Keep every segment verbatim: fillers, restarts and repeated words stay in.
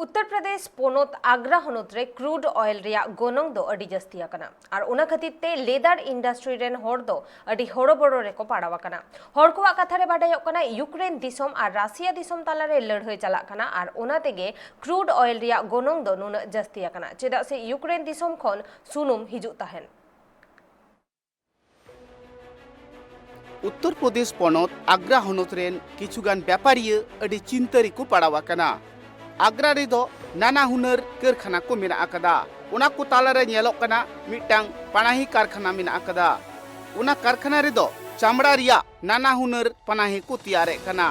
ᱩᱛᱛᱚᱨ ᱯᱨᱚᱫᱮᱥ ᱯᱚᱱᱚᱛ ᱟᱜᱽᱨᱟ ᱦᱚᱱᱚᱛ ᱨᱮ ᱠᱨᱩᱰ ᱚᱭᱮᱞ ᱨᱮᱭᱟᱜ ᱜᱚᱱᱚᱝ ᱫᱚ ᱟᱹᱰᱤ ᱡᱟᱹᱥᱛᱤ ᱟᱠᱟᱱᱟ ᱟᱨ ᱚᱱᱟ ᱠᱷᱟᱹᱛᱤᱨ ᱛᱮ ᱞᱮᱫᱟᱨ ᱤᱱᱰᱟᱥᱴᱨᱤ ᱨᱮᱱ ᱦᱚᱲ ᱫᱚ ᱟᱹᱰᱤ ᱦᱚᱨᱚᱵᱚᱨᱚ ᱨᱮᱠᱚ ᱯᱟᱲᱟᱣ ᱟᱠᱟᱱᱟ᱾ ᱦᱚᱲ ᱠᱚᱣᱟᱜ ᱠᱟᱛᱷᱟ ᱨᱮ ᱵᱟᱰᱟᱭᱚᱜ ᱠᱟᱱᱟ, ᱤᱭᱩᱠᱨᱮᱱ ᱫᱤᱥᱚᱢ ᱟᱨ ᱨᱟᱥᱤᱭᱟ ᱫᱤᱥᱚᱢ ᱛᱟᱞᱟᱨᱮ ᱞᱟᱹᱲᱦᱟᱹᱭ ᱪᱟᱞᱟᱜ ᱠᱟᱱᱟ ᱟᱨ ᱚᱱᱟ ᱛᱮᱜᱮ ᱠᱨᱩᱰ ᱚᱭᱮᱞ ᱨᱮᱭᱟᱜ ᱜᱚᱱᱚᱝ ᱫᱚ ᱱᱩᱱᱟᱹᱜ ᱡᱟᱹᱥᱛᱤ ᱟᱠᱟᱱᱟ, ᱪᱮᱫᱟᱜ ᱥᱮ ᱤᱭᱩᱠᱨᱮᱱ ᱫᱤᱥᱚᱢ ᱠᱷᱚᱱ ᱥᱩᱱᱩᱢ ᱦᱤᱡᱩᱜ ᱛᱟᱦᱮᱸᱱ᱾ ᱩᱛᱛᱚᱨ ᱯᱨᱚᱫᱮᱥ ᱯᱚᱱᱚᱛ ᱟᱜᱽᱨᱟ ᱦᱚᱱᱚᱛ ᱨᱮᱱ ᱠᱤᱪᱷᱩᱜᱟᱱ ᱵᱮᱯᱟᱨᱤᱭᱟᱹ ᱟᱹᱰᱤ ᱪᱤᱱᱛᱟᱹ ᱨᱮᱠᱚ ᱯᱟᱲᱟᱣ ᱟᱠᱟᱱᱟ᱾ ᱟᱜᱽᱨᱟ ᱨᱮᱫᱚ ᱱᱟᱱᱟ ᱦᱩᱱᱟᱹᱨ ᱠᱟᱹᱨᱠᱷᱟᱱᱟ ᱠᱚ ᱢᱮᱱᱟᱜ ᱟᱠᱟᱫᱟ᱾ ᱚᱱᱟ ᱠᱚ ᱛᱟᱞᱟᱨᱮ ᱧᱮᱞᱚᱜ ᱠᱟᱱᱟ ᱢᱤᱫᱴᱟᱝ ᱯᱟᱱᱟᱦᱤ ᱠᱟᱨᱠᱷᱟᱱᱟ ᱢᱮᱱᱟᱜ ᱟᱠᱟᱫᱟ᱾ ᱚᱱᱟ ᱠᱟᱨᱠᱷᱟᱱᱟ ᱨᱮᱫᱚ ᱪᱟᱢᱲᱟ ᱨᱮᱭᱟᱜ ᱱᱟᱱᱟ ᱦᱩᱱᱟᱹᱨ ᱯᱟᱱᱟᱦᱤ ᱠᱚ ᱛᱮᱭᱟᱨᱮᱫ ᱠᱟᱱᱟ᱾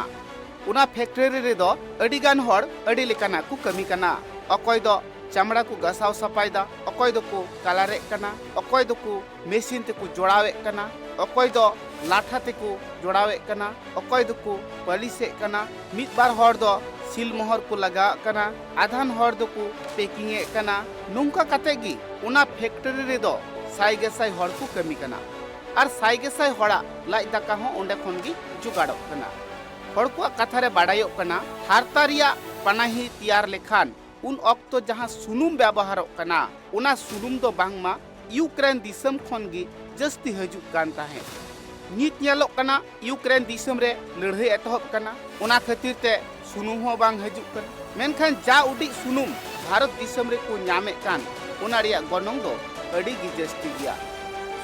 ᱚᱱᱟ ᱯᱷᱮᱠᱴᱨᱤ ᱨᱮᱫᱚ ᱟᱹᱰᱤ ᱜᱟᱱ ᱦᱚᱲ ᱟᱹᱰᱤ ᱞᱮᱠᱟᱱᱟᱜ ᱠᱚ ᱠᱟᱹᱢᱤ ᱠᱟᱱᱟ᱾ ᱚᱠᱚᱭ ᱫᱚ ᱪᱟᱢᱲᱟ ᱠᱚ ᱜᱟᱥᱟᱣ ᱥᱟᱯᱷᱟᱭᱮᱫᱟ, ᱚᱠᱚᱭ ᱫᱚᱠᱚ ᱠᱟᱞᱟᱨᱮᱫ ᱠᱟᱱᱟ, ᱚᱠᱚᱭ ᱫᱚᱠᱚ ᱢᱮᱥᱤᱱ ᱛᱮᱠᱚ ᱡᱚᱲᱟᱣᱮᱫ ᱠᱟᱱᱟ, ᱚᱠᱚᱭ ᱫᱚ ᱞᱟᱴᱷᱟ ᱛᱮᱠᱚ ᱡᱚᱲᱟᱣᱮᱫ ᱠᱟᱱᱟ, ᱚᱠᱚᱭ ᱫᱚᱠᱚ ᱯᱟᱹᱞᱤᱥᱮᱫ ᱠᱟᱱᱟ, ᱢᱤᱫ ᱵᱟᱨ ᱦᱚᱲ ᱫᱚ ᱥᱤᱞ ᱢᱚᱦᱚᱨ ᱠᱚ ᱞᱟᱜᱟᱣᱟᱜ ᱠᱟᱱᱟ, ᱟᱫᱷᱟᱱ ᱦᱚᱲ ᱫᱚᱠᱚ ᱯᱮᱠᱤᱝ ᱮᱫ ᱠᱟᱱᱟ᱾ ᱱᱚᱝᱠᱟ ᱠᱟᱛᱮ ᱜᱮ ᱚᱱᱟ ᱯᱷᱮᱠᱴᱨᱤ ᱨᱮᱫᱚ ᱥᱟᱭ ᱜᱮᱥᱟᱭ ᱦᱚᱲ ᱠᱚ ᱠᱟᱹᱢᱤ ᱠᱟᱱᱟ ᱟᱨ ᱥᱟᱭ ᱜᱮᱥᱟᱭ ᱦᱚᱲᱟᱜ ᱞᱟᱡ ᱫᱟᱠᱟ ᱦᱚᱸ ᱚᱸᱰᱮ ᱠᱷᱚᱱ ᱜᱮ ᱡᱚᱜᱟᱲᱚᱜ ᱠᱟᱱᱟ᱾ ᱦᱚᱲ ᱠᱚᱣᱟᱜ ᱠᱟᱛᱷᱟ ᱨᱮ ᱵᱟᱰᱟᱭᱚᱜ ᱠᱟᱱᱟ, ᱦᱟᱨᱛᱟ ᱨᱮᱭᱟᱜ ᱯᱟᱱᱟᱦᱤ ᱛᱮᱭᱟᱨ ᱞᱮᱠᱷᱟᱱ ᱩᱱ ᱚᱠᱛᱚ ᱡᱟᱦᱟᱸ ᱥᱩᱱᱩᱢ ᱵᱮᱵᱚᱦᱟᱨᱚᱜ ᱠᱟᱱᱟ, ᱚᱱᱟ ᱥᱩᱱᱩᱢ ᱫᱚ ᱵᱟᱝᱢᱟ ᱤᱭᱩᱠᱨᱮᱱ ᱫᱤᱥᱚᱢ ᱠᱷᱚᱱ ᱜᱮ ᱡᱟᱹᱥᱛᱤ ᱦᱤᱡᱩᱜ ᱠᱟᱱ ᱛᱟᱦᱮᱸᱫ᱾ ᱱᱤᱛ ᱧᱮᱞᱚᱜ ᱠᱟᱱᱟ, ᱤᱭᱩᱠᱨᱮᱱ ᱫᱤᱥᱚᱢ ᱨᱮ ᱞᱟᱹᱲᱦᱟᱹᱭ ᱮᱛᱚᱦᱚᱵ ᱠᱟᱱᱟ, ᱚᱱᱟ ᱠᱷᱟᱹᱛᱤᱨ ᱛᱮ ᱥᱩᱱᱩᱢ ᱦᱚᱸ ᱵᱟᱝ ᱦᱤᱡᱩᱜ ᱠᱟᱱᱟ᱾ ᱢᱮᱱᱠᱷᱟᱱ ᱡᱟ ᱩᱰᱤᱡ ᱥᱩᱱᱩᱢ ᱵᱷᱟᱨᱚᱛ ᱫᱤᱥᱚᱢ ᱨᱮᱠᱚ ᱧᱟᱢᱮᱫ ᱠᱟᱱ, ᱚᱱᱟ ᱨᱮᱭᱟᱜ ᱜᱚᱱᱚᱝ ᱫᱚ ᱟᱹᱰᱤ ᱜᱮ ᱡᱟᱹᱥᱛᱤ ᱜᱮᱭᱟ᱾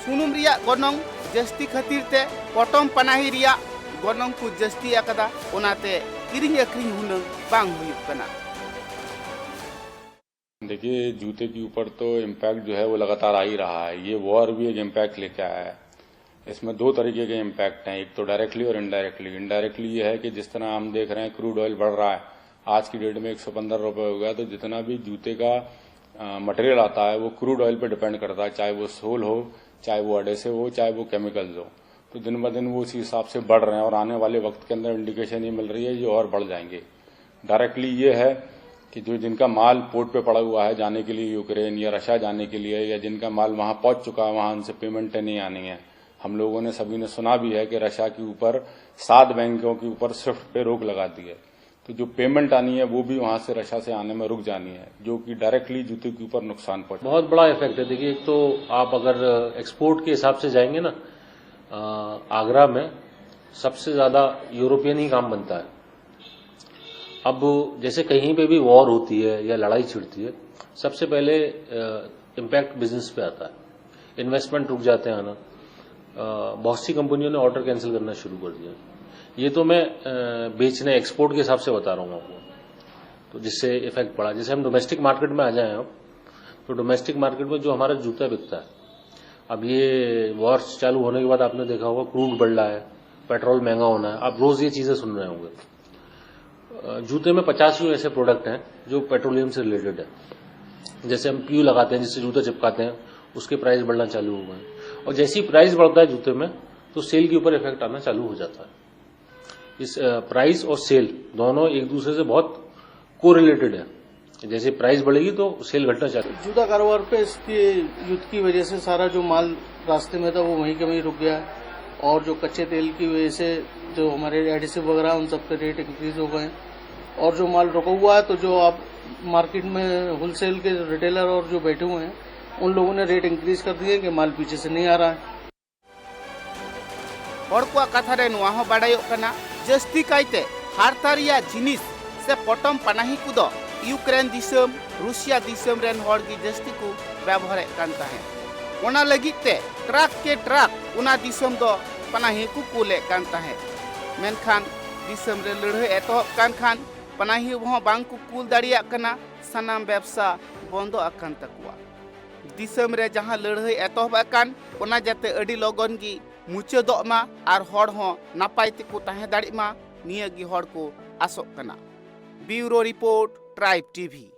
ᱥᱩᱱᱩᱢ ᱨᱮᱭᱟᱜ ᱜᱚᱱᱚᱝ ᱡᱟᱹᱥᱛᱤ ᱠᱷᱟᱹᱛᱤᱨ ᱛᱮ ᱯᱚᱴᱚᱢ ᱯᱟᱱᱟᱦᱤ ᱨᱮᱭᱟᱜ ᱜᱚᱱᱚᱝ ᱠᱚ ᱡᱟᱹᱥᱛᱤ ᱟᱠᱟᱫᱟ, ᱚᱱᱟᱛᱮ ᱠᱤᱨᱤᱧ ᱟᱹᱠᱷᱨᱤᱧ ᱦᱩᱱᱟᱹᱝ ᱵᱟᱝ ᱦᱩᱭᱩᱜ ᱠᱟᱱᱟ᱾ देखिए, जूते के ऊपर तो इम्पैक्ट जो है वो लगातार आ ही रहा है। ये वॉर भी एक इम्पैक्ट लेके आया है। इसमें दो तरीके के इम्पैक्ट हैं, एक तो डायरेक्टली और इनडायरेक्टली। इनडायरेक्टली ये है कि जिस तरह हम देख रहे हैं क्रूड ऑयल बढ़ रहा है, आज की डेट में एक सौ पन्द्रह रुपये हो गया, तो जितना भी जूते का मटेरियल आता है वो क्रूड ऑयल पे डिपेंड करता है, चाहे वो सोल हो, चाहे वो अडेसिव हो, चाहे वो केमिकल्स हो। तो दिन ब दिन वो उसी हिसाब से बढ़ रहे हैं और आने वाले वक्त के अंदर इंडिकेशन ये मिल रही है ये और बढ़ जाएंगे। डायरेक्टली ये है कि जो जिनका माल पोर्ट पे पड़ा हुआ है जाने के लिए यूक्रेन या रशिया जाने के लिए, या जिनका माल वहाँ पहुँच चुका है वहाँ उनसे पेमेंटें नहीं आनी है। हम लोगों ने सभी ने सुना भी है कि रशिया के ऊपर सात बैंकों के ऊपर स्विफ्ट पे रोक लगा दी है। तो जो पेमेंट आनी है, वो भी वहाँ से, रशिया से आने में रुक जानी है, जो कि डायरेक्टली जूते के ऊपर नुकसान पहुँचा। बहुत बड़ा इफेक्ट है। देखिए, एक तो आप अगर एक्सपोर्ट के हिसाब से जाएंगे ना, अ, आगरा में सबसे ज़्यादा यूरोपियन ही काम बनता है। अब जैसे कहीं पे भी वॉर होती है या लड़ाई छिड़ती है, सबसे पहले इम्पैक्ट बिजनेस पे आता है। इन्वेस्टमेंट रुक जाते हैं आना। अ, बहुत सी कंपनियों ने ऑर्डर कैंसिल करना शुरू कर दिया। ये तो मैं अ, बेचने, एक्सपोर्ट के हिसाब से बता रहा हूँ आपको, तो जिससे इफेक्ट पड़ा। जैसे हम डोमेस्टिक मार्केट में आ जाएं अब, तो डोमेस्टिक मार्केट में जो हमारा जूता बिकता है, अब ये वॉर्स चालू होने के बाद आपने देखा होगा, क्रूड बढ़ रहा है, पेट्रोल महंगा होना है, आप रोज़ ये चीज़ें सुन रहे होंगे। अ, जूते में पचास ऐसे प्रोडक्ट हैं जो पेट्रोलियम से रिलेटेड है। जैसे हम प्यू लगाते हैं, जिससे जूता चिपकाते हैं, उसके प्राइस बढ़ना चालू हो गए। और जैसे ही प्राइस बढ़ता है जूते में, तो सेल के ऊपर इफेक्ट आना चालू हो जाता है। इस प्राइस और सेल दोनों एक दूसरे से बहुत कोरिलेटेड है। जैसे प्राइस बढ़ेगी तो सेल घटना चालू। जूता कारोबार पे इसके युद्ध की वजह से सारा जो माल रास्ते में था, वो वहीं के वहीं रुक गया है। और जो कच्चे तेल की वजह से जो हमारे एडिसिव वगैरह, उन सब के रेट इंक्रीज हो गए हैं। और जो माल रुका हुआ है, तो जो आप मार्केट में होलसेल के रिटेलर और जो बैठे हुए हैं, उन लोगों ने रेट इंक्रीज कर दिए कि माल पीछे से नहीं आ रहा है। ᱦᱚᱲ ᱠᱚᱣᱟᱜ ᱠᱟᱛᱷᱟ ᱨᱮ ᱱᱚᱣᱟ ᱦᱚᱸ ᱵᱟᱰᱟᱭᱚᱜ ᱠᱟᱱᱟ, ᱡᱟᱹᱥᱛᱤ ᱠᱟᱭᱛᱮ ᱦᱟᱨᱛᱟ ᱨᱮᱭᱟᱜ ᱡᱤᱱᱤᱥ ᱥᱮ ᱯᱚᱴᱚᱢ ᱯᱟᱱᱟᱦᱤ ᱠᱚᱫᱚ ᱤᱭᱩᱠᱨᱮᱱ ᱫᱤᱥᱚᱢ, ᱨᱩᱥᱤᱭᱟ ᱫᱤᱥᱚᱢ ᱨᱮᱱ ᱦᱚᱲ ᱜᱮ ᱡᱟᱹᱥᱛᱤ ᱠᱚ ᱵᱮᱵᱚᱦᱟᱨᱮᱫ ᱠᱟᱱ ᱛᱟᱦᱮᱸᱫ᱾ ᱚᱱᱟ ᱞᱟᱹᱜᱤᱫ ᱛᱮ ᱴᱨᱟᱠ ᱠᱮ ᱴᱨᱟᱠ ᱚᱱᱟ ᱫᱤᱥᱚᱢ ᱫᱚ ᱯᱟᱱᱟᱦᱤ ᱠᱚ ᱠᱩᱞᱮᱫ ᱠᱟᱱ ᱛᱟᱦᱮᱸᱫ᱾ ᱢᱮᱱᱠᱷᱟᱱ ᱫᱤᱥᱚᱢ ᱨᱮ ᱞᱟᱹᱲᱦᱟᱹᱭ ᱮᱛᱚᱦᱚᱵ ᱠᱟᱱ ᱠᱷᱟᱱ ᱯᱟᱱᱟᱦᱤ ᱦᱚᱸ ᱵᱟᱝ ᱠᱚ ᱠᱩᱞ ᱫᱟᱲᱮᱭᱟᱜ ᱠᱟᱱᱟ᱾ ᱥᱟᱱᱟᱢ ᱵᱮᱵᱥᱟ ᱵᱚᱱᱫᱚ ᱟᱠᱟᱱ ᱛᱟᱠᱚᱣᱟ᱾ ᱫᱤᱥᱚᱢ ᱨᱮ ᱡᱟᱦᱟᱸ ᱞᱟᱹᱲᱦᱟᱹᱭ ᱮᱛᱚᱦᱚᱵ ᱟᱠᱟᱱ, ᱚᱱᱟ ᱡᱟᱛᱮ ᱟᱹᱰᱤ ᱞᱚᱜᱚᱱ ᱜᱮ ᱢᱩᱪᱟᱹᱫᱚᱜ ᱢᱟ ᱟᱨ ᱦᱚᱲ ᱦᱚᱸ ᱱᱟᱯᱟᱭ ᱛᱮᱠᱚ ᱛᱟᱦᱮᱸ ᱫᱟᱲᱮᱜ ᱢᱟ, ᱱᱤᱭᱟᱹ ᱜᱮ ᱦᱚᱲ ᱠᱚ ᱟᱥᱚᱜ ᱠᱟᱱᱟ᱾ ᱵᱤᱭᱩᱨᱳ ᱨᱤᱯᱳᱨᱴ, ᱴᱨᱟᱭᱤᱵᱽ ᱴᱤᱵᱷᱤ᱾